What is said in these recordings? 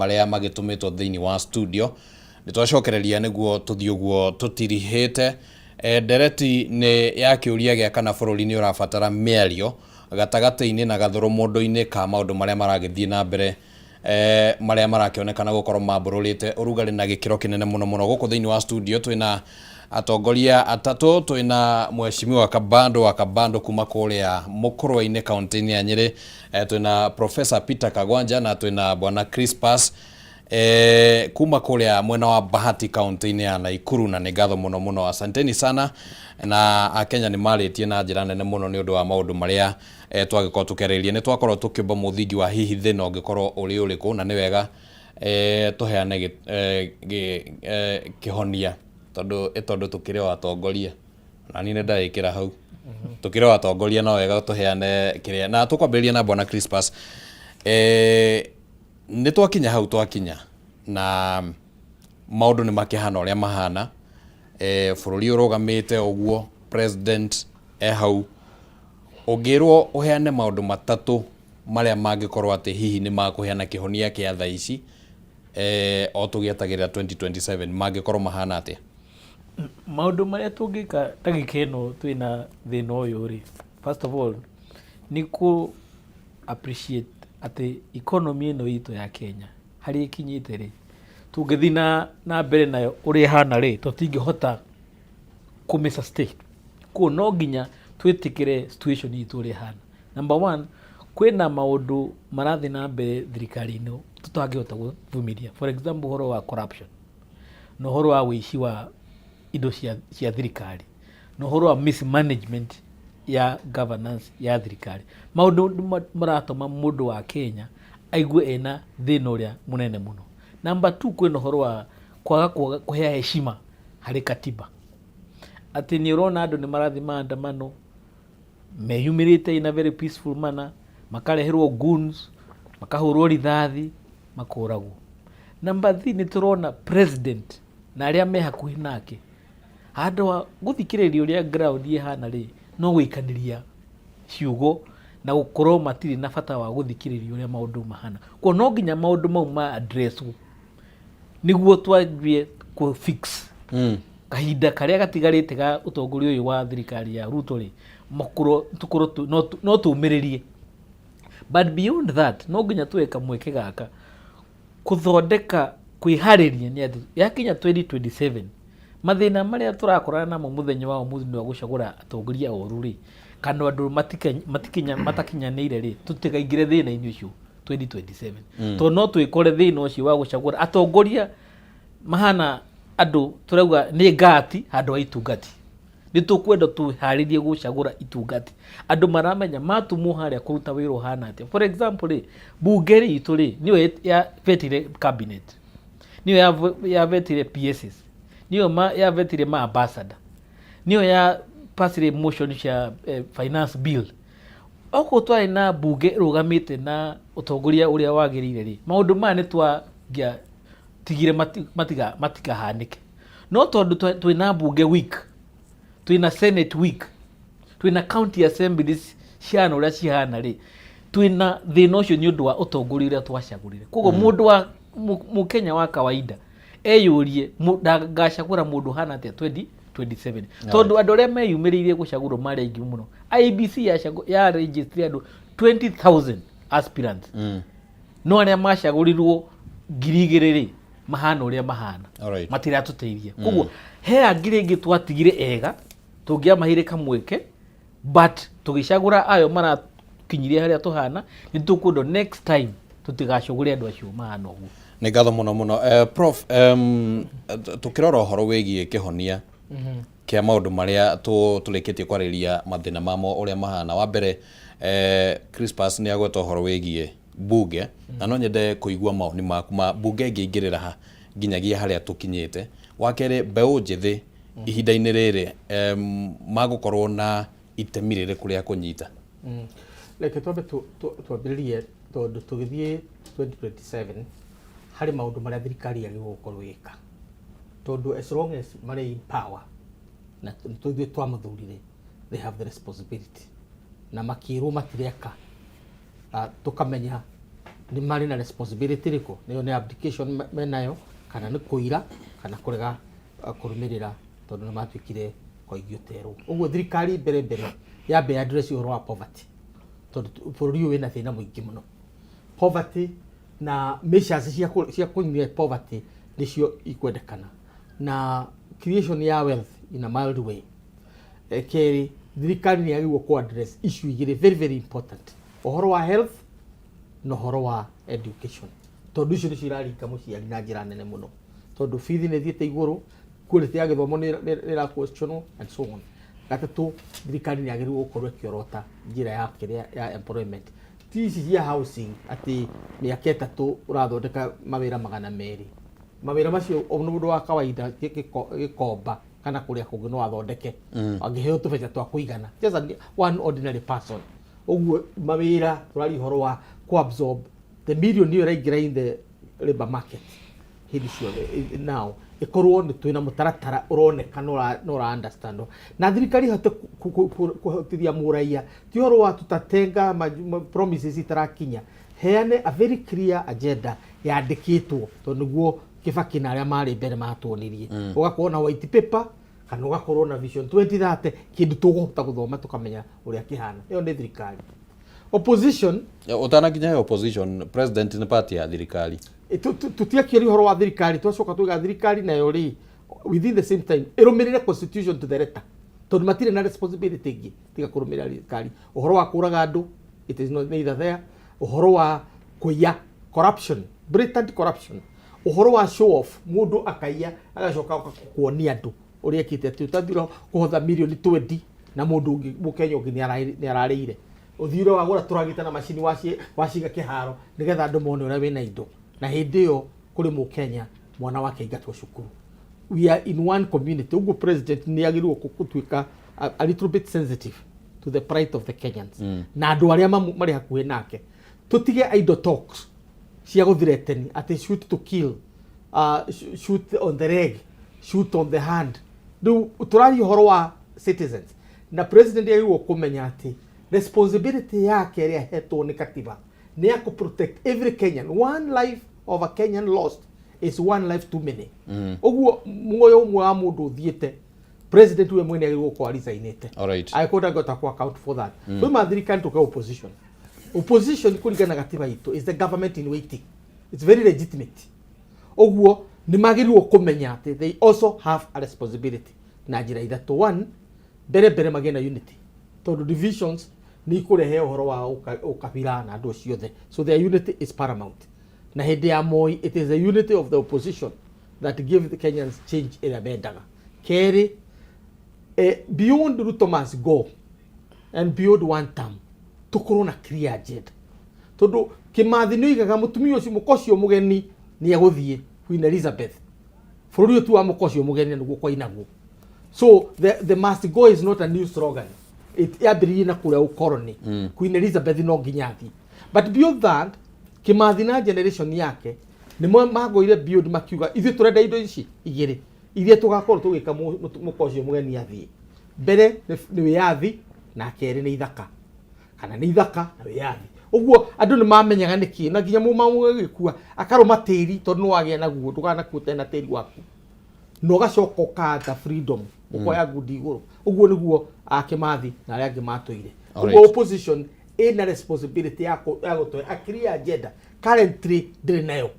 Marĩa magĩtũmĩtwo thĩinĩ wa studio nĩ twacokereria nĩguo tũthiĩ ũguo tũtirihĩte. Ndereti nĩ ya kĩũria gĩa kana bũrũri nĩ ũrabatara mĩario gatagatĩ-inĩ na gathũrũ mũndũ-inĩ ka maũndũ marĩa maragĩthiĩ na mbere, marĩa marakĩonekana gũkorwo mambũrũrĩte ũrugarĩ na gĩkĩro kĩnene mũno mũno. Gũkũ thĩinĩ wa studio twĩna atongoria atatũ. Twĩna Mheshimiwa Kabando wa Kabando kuma kũrĩa Mũkũrwe-inĩ, kaunti-inĩ ya Nyĩrĩ, twĩna Professor Peter Kagwanja na twĩna Bwana Crispus kuma kũrĩa mwena wa Bahati, kaunti-inĩ ya Naikuru. Na nĩ ngatho mũno mũno, asanteni sana. Na Akenya nĩ marĩtie na njĩra nene mũno nĩ ũndũ wa maũndũ marĩa twagĩkorwo tũkĩarĩrĩria. Nĩ twakorwo tũkĩũmba mũthingi wa hihi thĩna ũngĩkorwo ũrĩ ũrĩkũ, na nĩ wega tũheane kĩhonia, tondũ tũkĩrĩ o atongoria, na niĩ nĩ ndaĩkĩra hau, tũkĩrĩ o atongoria, no wega tũheane kĩrĩa. Na tũkwambĩrĩria na Bwana Crispus. Nĩ twakinya hau twakinya na maũndũ nĩ makĩhana ũrĩa mahana, bũrũri ũrũgamĩte ũguo, president e hau. Ũngĩrwo ũheane maũndũ matatũ marĩa mangĩkorwo atĩ hihi nĩ makũheana kĩhonia kĩa thaa ici, o tũgĩetagĩrĩra 2027, mangĩkorwo mahana atĩa? Maũndũ marĩa tũngĩka ndagĩka ĩno twĩna thĩna ũyũ rĩ, first of all nĩ kũ appreciate atĩ economy ĩno itũ ya Kenya harĩa ĩkinyĩte rĩ, tũngĩthiĩ na mbere nayo ũrĩa ĩhana rĩ, tũtingĩhota kũmĩ sustain. Koguo no nginya twĩtĩkĩre situation itũ ũrĩa ĩhana. Number one, kwĩna maũndũ marathiĩ na mbere thirikari-inĩ tũtangĩhota kũvumilia. For example, ũhoro wa corruption na ũhoro wa ũici wa indo cia thirikari na ũhoro wa mismanagement ya governance ya thirikari, maũndũ maratũma mũndũ wa Kenya aigue ena thĩna ũrĩa mũnene mũno. Number two, kwĩna ũhoro wa kwaga kũhea heshima harĩ katiba, atĩ nĩ ũrona andũ nĩ marathiĩ maandamano meyumĩrĩte in a very peaceful manner, makareherwo goons, makahũrwo rithathi, makũragwo. Number three, nĩ tũrona president na arĩa me hakuhĩ nake, handũ ha gũthikĩrĩria ũrĩa ground ĩhana rĩ, no gũikanĩria ciugo na gũkorwo matirĩ na bata wa gũthikĩrĩria ũrĩa maũndũ mahana. Koguo no nginya maũndũ mau ma addresswo nĩguo twanjie kũ fix kahinda karĩa gatigarĩte ga ũtongoria ũyũ wa thirikari ya Ruto rĩ, makorwo tũkorwo no tũmĩrĩrie. But beyond that, no nginya tuwe kamweke gaka kũthondeka kwĩharĩria, nĩ atĩ yakinya 2027, mathĩna marĩa tũrakorana namo mũthenya wa ũmũthĩ nĩ wa gũcagũra atongoria oru rĩ, kana andũ matakinyanĩire rĩ, tũtikaingĩre thĩna-inĩ ũcio 2027, tondũ no twĩkore thĩna ũcio wa gũcagũra atongoria mahana andũ tũrauga nĩ ngati handũ ha itungati. Nĩ tũkwenda tũharĩrie gũcagũra itungati, andũ maramenya matumwo harĩa kũruta wĩra ũhana atĩa. For example rĩ, bunge ritũ rĩ, nĩyo yavetire cabinet, nĩyo yavetire PSs, nĩyo yavetire ma ambassador, nĩyo ya passire motion cia finance bill. Okorwo twarĩ na bunge ĩrũgamĩte na ũtongoria ũrĩa wagĩrĩire rĩ, maũndũ maya nĩ twangĩatigire matikahanĩke. No tondũ twĩna bunge weak, twĩna senate weak, twĩna county assemblies cihana ũrĩa cihana rĩ, twĩna thĩna ũcio nĩ ũndũ wa ũtongoria ũrĩa twacagũrire. Koguo mũndũ wa mũkenya wa kawaida eyũrie, ngacagũra mũndũ hana atĩa 2027? Tondũ andũ arĩa meyumĩrĩirie gũcagũrwo marĩ aingĩ mũno. IEBC ya register andũ 20,000 aspirants, no arĩa macagũrirwo 2,000 rĩ, mahana ũrĩa mahana, matiratũteithia. Koguo he angĩ rĩngĩ twatigire ega tũngĩamaheire kamweke, but tũgĩcagũra ayo marakinyirie harĩa tũhana. Nĩ tũkwenda next time tũtigacagũre andũ acio mahana ũguo. Nĩ ngatho mũno mũno. Prof, tũkĩrora ũhoro wĩgiĩ kĩhonia kĩa maũndũ marĩa tũrĩkĩtie kwarĩria, mathĩna mamo ũrĩa mahana, wa mbere, Crispus nĩ agweta ũhoro wĩgiĩ bunge, na no nyende kũigua maoni maku ma bunge ĩngĩingĩrĩra ha nginyagia harĩa tũkinyĩte. Wa kerĩ, mbeũ njĩthĩ ihinda-inĩ rĩrĩ magũkorwo na itemi rĩrĩkũ rĩa kũnyita? Reke twambe twambĩrĩrie, tondũ tũgĩthiĩ 2027 harĩ maũndũ marĩa thirikari yagĩrĩirwo gũkorwo ĩgĩka, tondũ as long as marĩ in power na ithuĩ twamathurire, they have the responsibility, na makĩrwo matireka, tũkamenya Nĩ marĩ na responsibility ĩrĩkũ? Nĩyo nĩ abdication menayo, kana nĩ kũira, kana kũrega kũrũmĩrĩra, tondũ nĩ matuĩkire koigi ũterwo. Ũguo thirikari mbere mbere yambe address ũhoro wa poverty, tondũ bũrũri ũyũ wĩna thĩna mũingĩ mũno, poverty, na measures cia kũnyihia poverty nĩcio ikwendekana, na creation ya wealth in a mild way. Kerĩ, thirikari nĩ yagĩrĩirwo kũ address issue igĩrĩ very very important, ũhoro wa health na ũhoro wa education, tondũ icio nĩcio iraringa mũciari na njĩra nene mũno, tondũ bithi nĩ ĩthiĩte igũrũ, quality ya gĩthomo nĩ ĩra questionwo and so on. Gatatũ, thirikari nĩ yagĩrĩirwo gũkorwo ĩkĩorota njĩra ya kĩrĩa ya employment, ti ici cia housing, atĩ mĩaka 3 ũrathondeka mawĩra 200. Mawĩra macio o mũndũ wa kawaida gĩkomba kana kũrĩa kũngĩ no athondeke angĩheo tũbeca twa kũigana, just one ordinary person. Ũguo mawĩra, tũraria ũhoro wa kũ-absorb the million ĩyo ĩraingĩra in the labor market hĩndĩ ciothe. Now ĩkorwo nĩ twĩna mũtaratara ũroneka na ũra understand, na thirikari ĩhote kũhotithia mũraia, ti ũhoro wa tutatenga promises itarakinya. Heane a very clear agenda yandĩkĩtwo, tondũ nĩguo Kibaki na arĩa marĩ mbere matuonirie. Ũgakorwo na white paper kana ũgakorwo na Vision 2030, kĩndũ tũkũhota gũthoma tũkamenya ũrĩa kĩhana. Ĩyo nĩ thirikari. Opposition. Ũtanakinya he opposition, president nĩ party ya thirikari. Tũtiakĩria ũhoro wa thirikari, twacoka tuiga thirikari nayo rĩ, within the same time ĩrũmĩrĩre constitution to the letter, tondũ matirĩ na responsibility ĩngĩ tiga kũrũmĩrĩra thirikari. Ũhoro wa kũraga andũ, it is not neither there. Ũhoro wa kũiya, corruption, blatant corruption, ũhoro wa show off, mũndũ akaiya agacoka kuonia andũ ũrĩa ekĩte, atĩ ũtathira kũhotha mirioni 20 na mũndũ ũngĩ mũkenya ũngĩ nĩ ararĩire, ũthire wagũra tũragita na macini waciga kĩharo nĩgetha andũ mone ũrĩa wĩna indo, na hĩndĩ ĩyo kũrĩ mũkenya mwana wake aingatwo cukuru. We are in one community. Ũguo president nĩ agĩrĩirwo gũtuĩka a little bit sensitive to the plight of the Kenyans na andũ arĩa marĩ hakuhĩ nake. Tũtige idle talks cia gũthreaten atĩ shoot to kill, shoot on the leg, shoot on the hand. Rĩu tũraria ũhoro wa citizens, na president agĩrĩirwo kũmenya atĩ responsibility yake ĩrĩa ahetwo nĩ katiba nĩ ya kũ protect every Kenyan. One life of a Kenyan lost is one life too many. Ũguo muoyo ũmwe wa mũndũ ũthiĩte, president we mwene agĩrĩirwo gũkorwo resignĩte angĩkorwo ndangĩhota ku account for that. Twauma thirikari, tũke opposition. Opposition, kũringana na gatiba itũ, is the government in waiting. It's very legitimate. Ũguo nĩ magĩrĩirwo kũmenya atĩ they also have a responsibility na njĩra ithatũ. One, mbere mbere magĩe na unity, tondũ divisions nĩ ikũrehe ũhoro wa ũkabira na andũ ciothe, so their unity is paramount. Na hĩndĩ ya Moi, it is the unity of the opposition that gave the Kenyans change ĩrĩa mendaga. Kerĩ, beyond Ruto must go and beyond one term, tukorwo na clear agenda, tondũ Kimathi nĩ oigaga mũtumia ũcio, mũka ũcio mũgeni nĩ egũthiĩ, Queen Elizabeth. Bũrũri ũyũ ti wa mũka ũcio mũgeni, na nĩguo kwainagwo. So the must go is not a new slogan. It yambĩrĩirie na kũrĩa ũkoroni. Queen Elizabeth no nginya athiĩ. But beyond that, Kimathi na generation yake nĩ magoire beyond, makiuga ithuĩ tũrenda indo ici igĩrĩ iria tũgakorwo tũgĩka mũka ũcio mũgeni athiĩ. Mbere nĩ wĩyathi, na kerĩ nĩ ithaka, kana nĩ ithaka na wĩyathi. Ũguo andũ nĩ mamenyaga nĩkĩ, na nginya mũmamu agĩkua akarũma tĩri, tondũ nĩ wagĩa naguo, ndũkanakue tena tĩri waku, na ũgacoka ũkata freedom, ũkoya ngundi igũrũ. Ũguo nĩguo akĩmathi na arĩa angĩ matũire. Ũguo opposition ĩna responsibility ya gũtũhe a clear agenda. Currently ndĩrĩ nayo.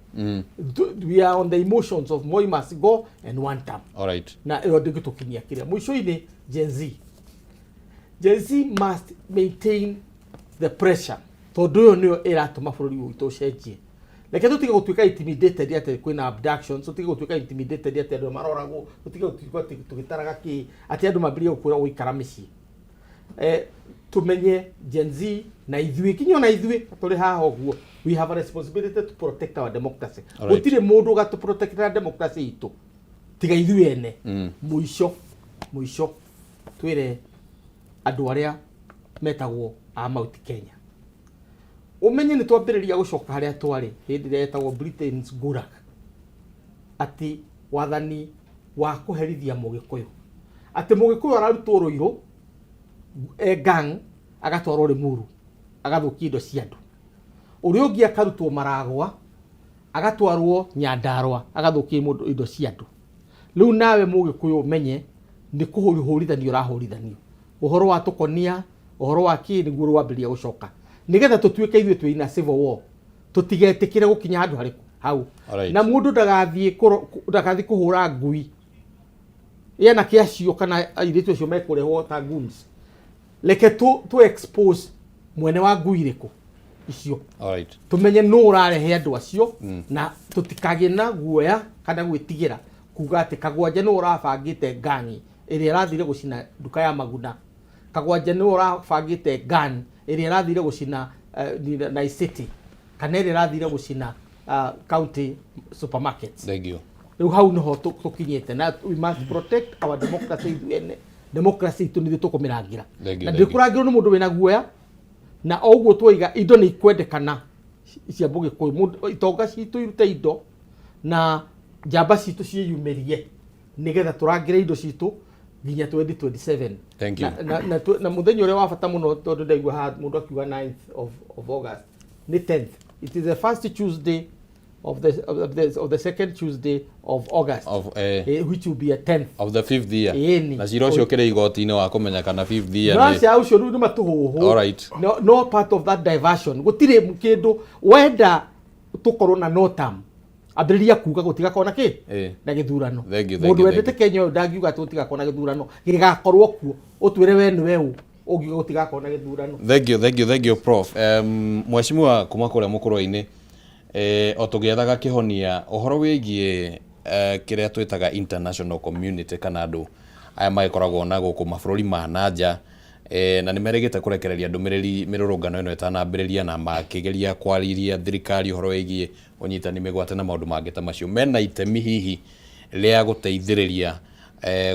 We are on the emotions of Moi must go and one term, na ĩyo ndĩngĩtũkinyia kĩrĩa. Mũico-inĩ, Gen Z. Gen Z must maintain the pressure, tondũ ĩyo nĩyo ĩratũma bũrũri witũ ũcenjie. Reke tũtige gũtuĩka intimidated atĩ kwĩna abductions, tũtige gũtuĩka intimidated atĩ andũ maroragwo, tũtige gũtuĩka atĩ tũgĩtaraga kĩ, atĩ andũ mambĩrĩrie gũkwĩra gũikara mĩciĩ. Tumenye Gen Z na ithuĩ, kinya ona ithuĩ tũrĩ haha ũguo, we have a responsibility to protect our democracy. Gũtirĩ mũndũ ũgatũ protectera democracy itũ tiga ithuĩ ene. Mũico mũico, twĩre andũ arĩa metagwo a Mount Kenya, ũmenye nĩ twambĩrĩria gũcoka harĩa twarĩ hĩndĩ ĩrĩa yetagwo Britain's Gulag, atĩ wathani wa kũherithia mũgĩkũyũ, atĩ mũgĩkũyũ ararutwo Rũirũ e gang, agatwarwo Limuru, agathũkia indo cia andũ. Ũrĩa ũngĩ akarutwo Maragwa, agatwarwo Nyandarua, agathukia mũndũ indo cia andũ. Rĩu nawe Mũgĩkũyũ ũmenye nĩ kũhũrithanio ũrahũrithanio. Ũhoro wa tũkonia, ũhoro wa kĩ, nĩguo rwambĩrĩria gũcoka, nĩgetha tũtuĩke ithuĩ twĩ ina civil war. Tũtigetĩkĩre gũkinya handũ harĩkũ hau. Na mũndũ ndagathiĩ kũhũra ngui anake acio kana airĩtu acio mekũrehwo ta goons. Reke tu expose mwene wa ngui irĩkũ icio. Tumenye nũ ũrarehe andũ acio, na tũtikagĩe na guoya kana gwĩtigĩra kuga atĩ Kagwanja nĩ ũrabangĩte ngangi ĩrĩa ĩrathire gũcina nduka ya Maguna, Kagwanja nĩ ũrabangĩte gang ĩrĩa ĩrathire gũcina Nice City, kana ĩrĩa ĩrathire gũcina county supermarkets. Thank you. Rĩu hau nĩho tũkinyĩte, na we must protect our democracy. Ithuĩ ene democracy itũ nithuĩ tũkũmĩrangĩra. Thank you, na thank you. Ndĩkũrangĩrwo nĩ mũndũ wĩna guoya. Na o ũguo twaiga, indo nĩ ikwendekana cia Mũgĩkũyũ. Itonga citũ irute indo na njamba citũ ciĩyumĩrie, nĩgetha tũrangĩre indo citũ nginya 2027. Thank you. Na mũthenya ũrĩa wa bata mũno, tondũ ndaigua haha mũndũ akiuga 9th of August, nĩ 10th. It is the first Tuesday of the second Tuesday of August, of, which will be a 10th. Of the fifth year. Ĩni. Na cira ũcio ũkĩrĩ igoti-inĩ wa kũmenya kana fifth year no nĩ acia ũcio rĩu nĩ matũhũhũ. No, no part of that diversion. Gũtirĩ kĩndũ wenda tũkorwo na no term, ambĩrĩria kuga gũtigakorwo na kĩ na gĩthurano. Thank you, thank Mũndũ you, wendete thank. Kenya ũyũ ndangiuga atĩ gũtigakorwo na gĩthurano gĩgakorwo kuo. Ũtwĩre we nĩwe ũ ũngiuga gũtigakorwo na gĩthurano? Thank you, thank you, thank you, Prof. Mheshimiwa kuma kũrĩa mũkũrwe-inĩ, o tũgĩethaga kĩhonia ũhoro wĩgiĩ kĩrĩa twĩtaga international community, kana andũ aya magĩkoragwo na gũkũ mabũrũri ma na nja, na nĩ merĩgĩte kũrekereria ndũmĩrĩri mĩrũrũngano ĩno ĩtanambĩrĩria, na makĩgeria kwarĩria thirikari ũhoro wĩgiĩ ũnyitani mĩgwate na maũndũ mangĩ ta macio, mena itemi hihi rĩa gũteithĩrĩria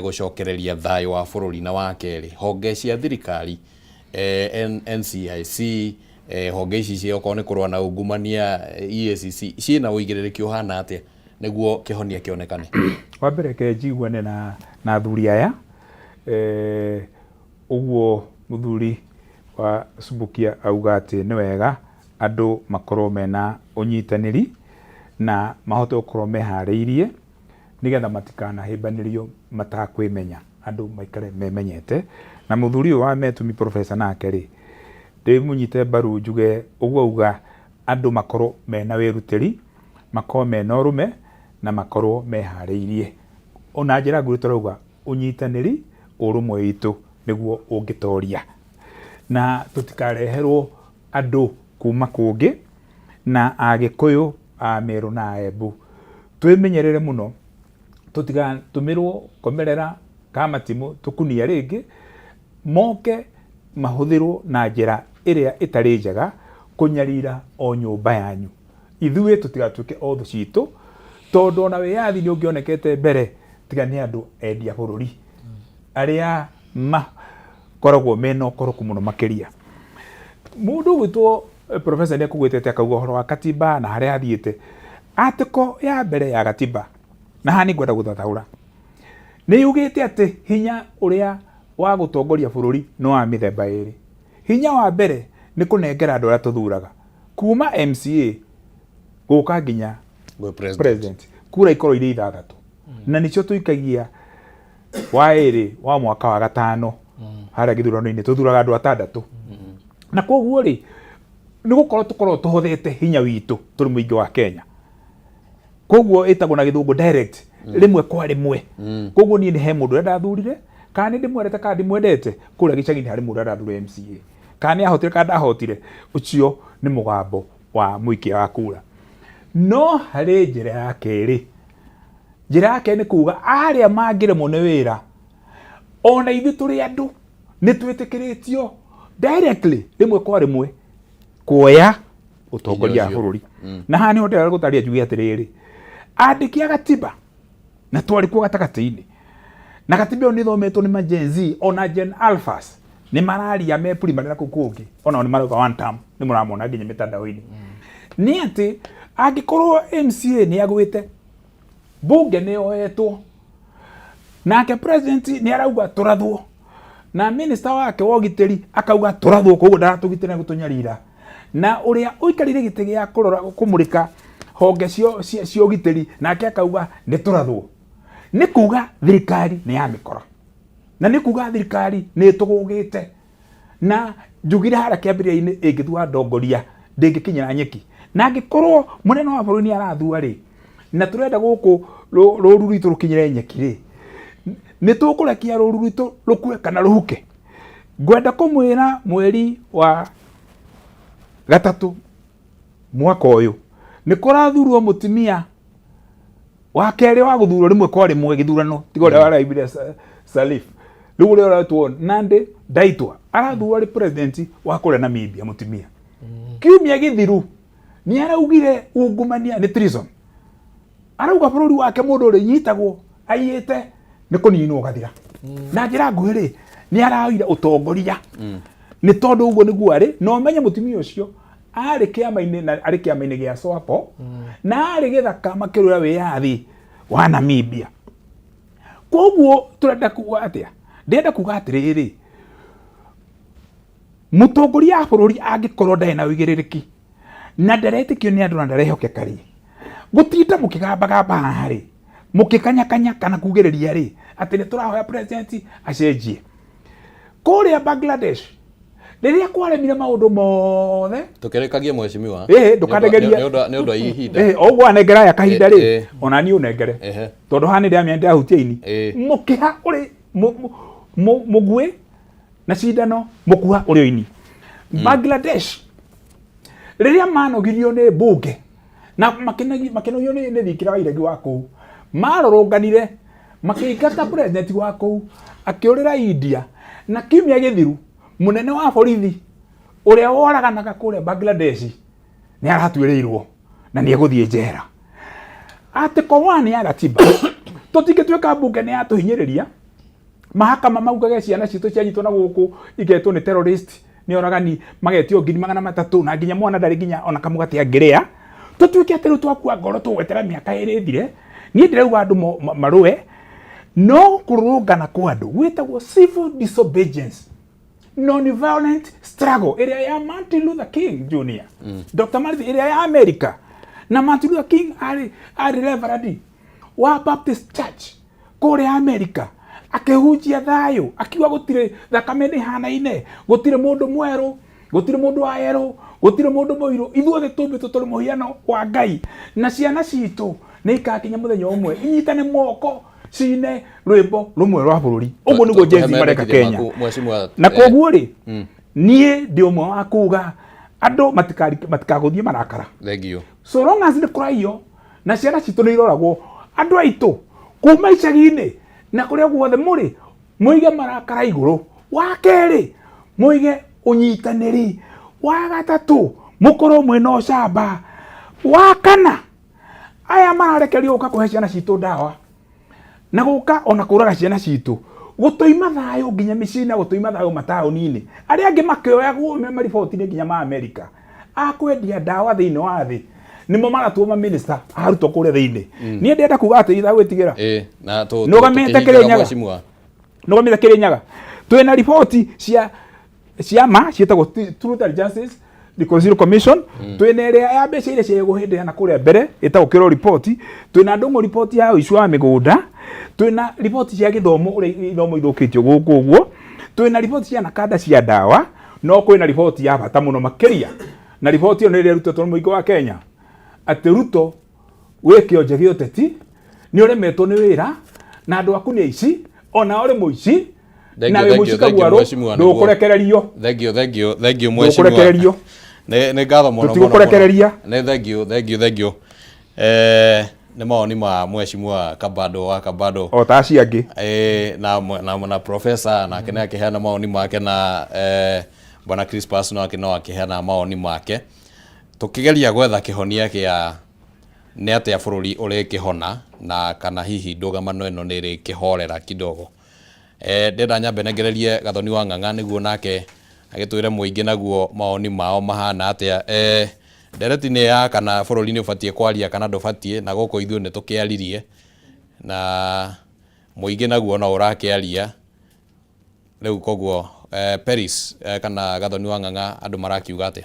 gũcokereria thayũ wa bũrũri? Na wa kerĩ, honge cia thirikari, NCIC, honge ici cia okorwo nĩ kũrũa na ungumania, EACC, ciĩna ũigĩrĩrĩki ũhana atĩa nĩguo kĩhonia kĩonekane? Wa mbere, ke njiguane na athuri aya. Ũguo mũthuri wa Subukia auga atĩ nĩ wega andũ makorwo mena ũnyitanĩri na mahote gũkorwo meharĩirie, nĩgetha matikanahĩmbanĩrio matakwĩmenya, andũ maikare memenyete. Na mũthuri ũyũ wa Metumi, professor, nake rĩ, ndĩmũnyite mbaru, njuge ũguo auga, andũ makorwo mena wĩrutĩri, makorwo mena ũrũme na makorwo meharĩirie. Ona njĩra nguhĩ, tũrauga ũnyitanĩri, ũrũmwe witũ nĩguo ũngĩtoria, na tũtikareherwo andũ kuma kũngĩ. Na Agĩkũyũ a Meru na Embu, twĩmenyerere mũno tũtigatũmĩrwo komerera kamatimũ tũkunia rĩngĩ, moke mahũthĩrwo na njĩra ĩrĩa ĩtarĩ njega kũnyarira o nyũmba yanyu. Ithuĩ tũtigatuĩke o thũ citũ, tondũ ona wĩyathi nĩ ũngĩonekete mbere tiga nĩ andũ endia bũrũri arĩa makoragwo mena ũkoroku mũno makĩria. Mũndũ ũgwĩtwo professor nĩ akũgwĩtete, akauga ũhoro wa katiba na harĩa athiĩte. Article ya mbere ya gatiba, na haha nĩ ngwenda gũthathaũra, nĩ yugĩte atĩ hinya ũrĩa wa gũtongoria bũrũri nĩ wa mĩthemba ĩrĩ. Hinya wa mbere nĩ kũnengera andũ arĩa tũthuraga kuma MCA gũka nginya Gwĩ president. President, kura ikorwo irĩ ithathatũ, na nĩcio tũikagia wa ĩrĩ wa mwaka wa gatano harĩa gĩthurano-inĩ, tũthuraga andũ atandatũ. Na koguo rĩ, nĩ gũkorwo tũkorwo tũhothete hinya witũ tũrĩ mũingĩ wa Kenya. Koguo ĩtagwo na gĩthũngũ direct, rĩmwe kwa rĩmwe. Koguo niĩ nĩ he mũndũ ũrĩa ndathurire, kana nĩ ndĩmwendete kana ndimwendete, kũrĩa gĩcagi-inĩ harĩ mũndũ ũrĩa ndathurire MCA, kana nĩ ahotire kana ndahotire, ũcio nĩ mũgambo wa mũikia wa kura. No harĩ njĩra ya kerĩ. Njĩra ya kerĩ nĩ kuga arĩa mangĩremwo nĩ wĩra, ona ithuĩ tũrĩ andũ nĩ twĩtĩkĩrĩtio directly, rĩmwe kwa rĩmwe, kuoya ũtongoria wa Hinya ũcio. bũrũri. Na haha nĩho ndĩrenda gũtarĩria, njuge atĩrĩrĩ, andĩki a gatiba na twarĩ kuo gatagatĩ-inĩ, na gatiba ĩyo nĩ ĩthometwo nĩ ma Gen Z, ona Gen Alphas nĩ mararia me primary na kũu kũngĩ, onao nĩ marauga one term, nĩ mũramona nginya mĩtandao-inĩ. Nĩ atĩ angĩkorwo MCA nĩ agwĩte, bunge nĩ yoetwo, nake president nĩ arauga tũrathwo, na minister wake wa ũgitĩri akauga tũrathwo, koguo ndaratũgitĩra gũtũnyarira. Na ũrĩa ũikarĩire gĩtĩ gĩa kũrora kũmũrĩka honge cia ũgitĩri nake akauga nĩ tũrathwo. Nĩ kuga thirikari nĩ yamĩkora, na nĩ kuga thirikari nĩ ĩtũgũgĩte. Na njugire harĩa kĩambĩrĩria-inĩ, ĩngĩthua ndongoria ndĩngĩkinyĩra nyeki. Na angĩkorwo mũnene wa bũrũri nĩ arathua rĩ, na tũrenda gũkũ rũru rwitũ rũkinyĩre nyeki rĩ, nĩ tũkũrekia rũru rwitũ rũkue kana rũhuke? Ngwenda kũmwĩra mweri wa gatatũ mwaka ũyũ nĩ kũrathurwo mũtumia wa kerĩ wa gũthurwo rĩmwe kwa rĩmwe gĩthurano, tiga ũrĩa waraimire Salif, rĩu ũrĩa ũretwo Nandi Ndaitwa arathurwo arĩ president wa kũrĩa Namibia, mũtumia. Kiumia gĩthiru nĩ araugire ungumania nĩ treason. Arauga bũrũri wake mũndũ ũrĩa nyitagwo aiyĩte nĩ kũninwo ũgathira. Na njĩra nguhĩ rĩ, nĩ araoire ũtongoria nĩ tondũ ũguo nĩguo arĩ. Na ũmenye mũtumia ũcio arĩ kĩama-inĩ, na arĩ kĩama-inĩ gĩa SWAPO, na arĩ gĩthaka makĩrũĩra wĩyathi wa Namibia. Koguo tũrenda kuga atĩa? Ndĩrenda kuga atĩrĩrĩ, mũtongoria wa bũrũri angĩkorwo ndarĩ na ũigĩrĩrĩki na ndaretĩkio nĩ andũ na ndarehokeka rĩ, gũtinda mũkĩgambagamba haha rĩ, mũkĩkanyakanya kana kugĩrĩria rĩ, atĩ nĩ tũrahoya president acenjie. Kũrĩa Bangladesh rĩrĩa kwaremire maũndũ mothe. Tũkĩrĩkagie, mheshimiwa. Ĩĩ, ndũkandegerie. Nĩ ũndũ wa ihinda. Ĩĩ, o ũguo anengera aya kahinda rĩ, ona niĩ ũnengere, tondũ haha nĩ ndĩramenya ndĩrahutia ini. Mũkĩha ũrĩ mũguĩ na cindano, mũkuha ũrĩ oini. Bangladesh rĩrĩa manogirio nĩ mbunge na makĩnogio nĩ thikira wa iregi wa kũu, marũrũnganire makĩingata president wa kũu akĩũrĩra India. Na kiumia gĩthiru mũnene wa borithi ũrĩa woraganaga kũrĩa Bangladesh nĩ aratuĩrĩirwo na nĩ egũthiĩ njera. Article 1 ya gatiba, tũtingĩtuĩka mbunge nĩ yatũhinyĩrĩria, mahakama maugage ciana citũ cianyitwo na gũkũ igetwo nĩ terrorist, nĩ oragani, magetio 300,000, na nginya mwana ndarĩ nginya ona kamũgate angĩrĩa. Tũtuĩke atĩ rĩu twakua ngoro tũgwetera mĩaka ĩrĩ ĩthire. Niĩ ndĩrauga andũ marũe, no kũrũrũngana kwa andũ gwĩtagwo civil disobedience, non-violent struggle ĩrĩa ya Martin Luther King Jr., Dr. Martin, ĩrĩa ya America. Na Martin Luther King arĩ reverend wa Baptist Church kũrĩa America, akĩhunjia thayũ, akiuga gũtirĩ thakame nĩ hanaine, gũtirĩ mũndũ mwerũ, gũtirĩ mũndũ wa yerũ, gũtirĩ mũndũ mũirũ, ithuothe tũmbĩtwo tũrĩ mũhiano wa Ngai, na ciana citũ nĩ ikakinya mũthenya ũmwe inyitane moko cine rwĩmbo rũmwe rwa bũrũri. Ũguo nĩguo Gen Z mareka Kenya. Mheshimiwa. Na koguo rĩ, niĩ ndĩ ũmwe wa kuga andũ matikagũthie marakara. Thank you. So long as nĩ kũraiyo na ciana citũ nĩ iroragwo, andũ aitũ kuma icagi-inĩ na kũrĩa guothe mũrĩ, mũige marakara igũrũ. Wa kerĩ, mũige ũnyitanĩri. Wa gatatũ, mũkorwo mwĩna ũcamba. Wa kana, aya mararekererio gũka kũhe ciana citũ ndawa na gũka ona kũraga ciana citũ, gũtũima thayũ nginya mĩciĩ na gũtũima thayũ mataũni-inĩ. Arĩa angĩ makĩoyagwo me mariboti-inĩ nginya ma Amerika akwendia ndawa thĩinĩ wa thĩ, nĩmo maratuo maminista arutwo kũrĩa thĩinĩ. Niĩ ndĩrenda kuga atĩ itagwĩtigĩra. Na Nũgamĩte tũkĩhingaga, Kĩrĩnyaga. mheshimiwa. Nũgamĩte Kĩrĩnyaga, twĩna riboti cia ma ciĩtagwo Truth and Justice Reconciliation Commission, twĩna ĩrĩa ya mbeca iria ciaiyagwo hĩndĩ ya na kũrĩa mbere ĩtagwo Kĩro report, twĩna Ndũng'ũ report ya ũici wa mĩgũnda, twĩna riboti cia gĩthomo ũrĩa ithomo ithũkĩtio gũkũ ũguo, twĩna riboti cia nakanda cia ndawa, no kwĩna riboti ya bata mũno makĩria, na riboti ĩyo nĩ ĩrĩa ĩrutĩtwo nĩ mũingĩ wa Kenya atĩ Ruto wĩ kĩonje gĩa ũteti, nĩ ũremetwo nĩ wĩra na andũ aku nĩ aici, ona ũrĩ mũici. Thank Na you, wĩ thank mũici you, thank you, kaguarũ, mheshimiwa, nĩguo. ndũkũrekererio. Thank you, thank you, thank you, mheshimiwa. Ndũkũrekererio. Nĩ ngatho mũno mũno. Tũtigũkũrekereria. Nĩ thank you, thank you, thank you. Nĩ mawoni ma mheshimiwa Kabado wa Kabado. O ta acio angĩ. Na professor nake nĩ akĩheana mawoni make, na bwana Crispus nake no akĩheana mawoni make. Tũkĩgeria gwetha kĩhonia kĩa nĩ atĩa bũrũri ũrĩkĩhona, na kana hihi ndũgamano ĩno nĩ ĩrĩkĩhorera kidogo. Ndĩrenda nyambe nengererie Gathoni wa Ng'ang'a nĩguo nake agĩtwĩre mũingĩ naguo mawoni mao mahana atĩa. Ndereti nĩ ya kana bũrũri nĩ ũbatiĩ kwaria kana ndũbatiĩ, na gũkũ ithuĩ nĩ tũkĩaririe na mũingĩ naguo no ũrakĩaria rĩu. Koguo Peris, kana Gathoni wa Ng'ang'a, andũ marakiuga atĩa?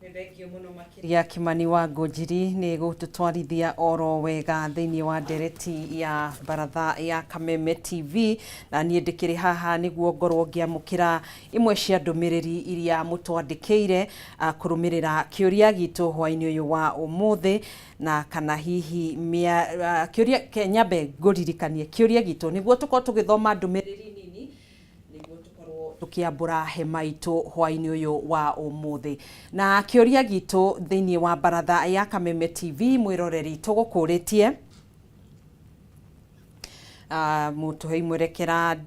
Nĩ Thengio muno makiria Kimani wa Ngũnjiri nĩ gũtũtwarithia oro wega thĩinĩ wa ndereti ya baratha ya Kameme TV. Na niĩ ndĩkĩrĩ haha nĩguo ngorwo ngĩamũkĩra imwe cia ndũmĩrĩri iria mũtwandĩkĩire kũrũmĩrĩra kĩũria gitũ hwainĩ ũyũ wa ũmũthĩ. Na kana hihi kĩũria ke nyambe ngũririkanie kĩũria gitũ nĩguo tũkorwo tũgĩthoma ndũmĩrĩri nini nĩguo tũkorwo tũkĩambũra hema itũ hwainĩ ũyũ wa ũmũthĩ. Na kĩũria gitũ thĩinĩ wa baratha ya Kameme TV, mwĩroreri, tũgũkũrĩtie mũtũhei mwerekera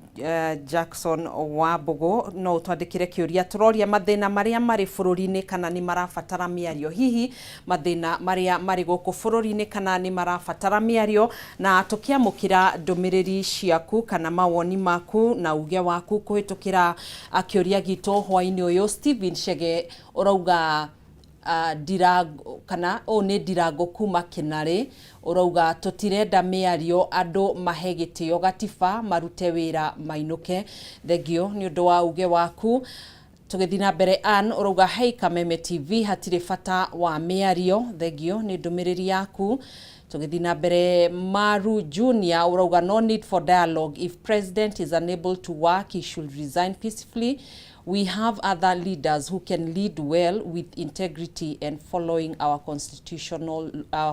Jackson wa Mbũgũ no ũtwandĩkĩre kĩũria tũroria mathĩna marĩa marĩ bũrũri-inĩ kana nĩ marabatara mĩario, hihi mathĩna marĩa marĩ gũkũ bũrũri-inĩ kana nĩ marabatara mĩario. Na tũkĩamũkĩra ndũmĩrĩri ciaku kana mawoni maku na uge waku kũhĩtũkĩra kĩũria gitũ hwainĩ ũyũ. Stephen Chege ũrauga ndirango kana ũũ nĩ Ndirango kuma Kĩnarĩ, ũrauga tũtirenda mĩario, andũ mahe gĩtĩo gatiba, marute wĩra mainũke. Thengio nĩ ũndũ wa uge waku. Tũgĩthiĩ na mbere, Ann ũrauga, "Hey Kameme TV, hatirĩ bata wa mĩario." Thengio nĩ ndũmĩrĩri yaku. Tũgĩthiĩ na mbere, Maru Junior ũrauga, "No need for dialogue. If president is unable to work, he should resign peacefully. We have other leaders who can lead well with integrity and following our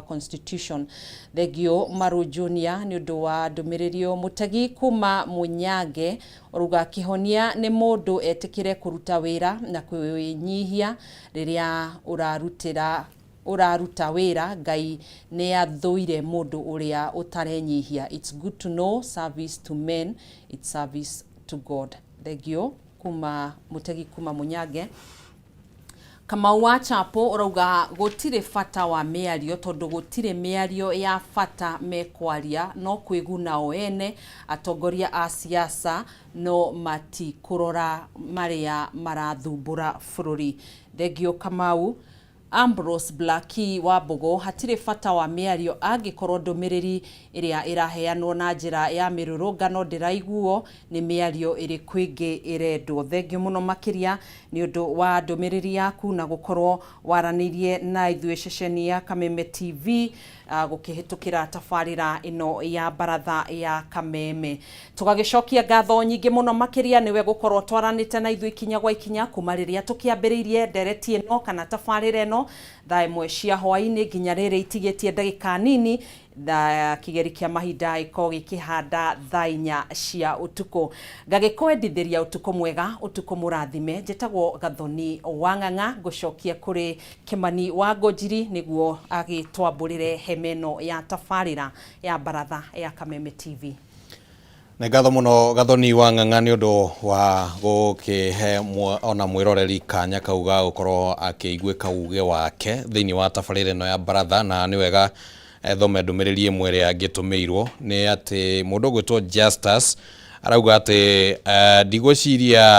constitution." Thengio Maru Junior nĩ ũndũ wa ndũmĩrĩri ĩyo. Mũtegi kuma Mũnyange ũrauga kĩhonia nĩ mũndũ etĩkĩre kũruta wĩra na kwĩnyihia rĩrĩa ũrarutĩra ũraruta wĩra. Ngai nĩ athũire mũndũ ũrĩa ũtarenyihia. It's good to know service to men, it's service to God. Thengio kuma Mũtegi kuma Mũnyange. Kamau wa Chapo ũrauga gũtirĩ bata wa mĩario tondũ gũtirĩ mĩario ya bata mekwaria, no kwĩguna o ene atongoria a siasa, no matikũrora marĩa marathumbũra bũrũri. Thengio Kamau. Ambrose Blackie wa Mbũgũ, hatirĩ bata wa mĩario angĩkorwo ndũmĩrĩri ĩrĩa ĩraheanwo na njĩra ya mĩrũrũngano ndĩraiguo, nĩ mĩario ĩrĩkũ ĩngĩ ĩrendwo? Thengio mũno makĩria nĩ ũndũ wa ndũmĩrĩri yaku na gũkorwo waranĩirie na ithuĩ ceceni ya Kameme TV gũkĩhĩtũkĩra tabarĩra ĩno ya baratha ya Kameme. Tũgagĩcokia ngatho nyingĩ mũno makĩria nĩwe gũkorwo twaranĩte na ithuĩ ikinya gwa ikinya kuma rĩrĩa tũkĩambĩrĩirie ndereti ĩno kana tabarĩra ĩno thaa 1 cia hwaĩ-inĩ nginya rĩrĩ itigĩtie ndagĩka nini thaa kĩgeri kĩa mahinda gĩkorwo gĩkĩhanda thaa 4 cia ũtukũ. Ngagĩkwendithĩria ũtukũ mwega, ũtukũ mũrathime. Njĩtagwo Gathoni wa Ng'ang'a, ngũcokia kũrĩ Kĩmani wa Ngũnjiri nĩguo agĩtwambũrĩre hema ĩno ya tabarĩra ya baratha ya Kameme TV. Nĩ ngatho mũno Gathoni wa Ng'ang'a nĩ ũndũ wa gũkĩhe ona mwĩroreri kanya kau ga gũkorwo akĩiguĩka uge wake thĩinĩ wa tabarĩra ĩno ya baratha. Na nĩ wega thome ndũmĩrĩri ĩmwe ĩrĩa ngĩtũmĩirwo nĩ atĩ mũndũ ũgwĩtwo Justus arauga atĩ ndigwĩciria.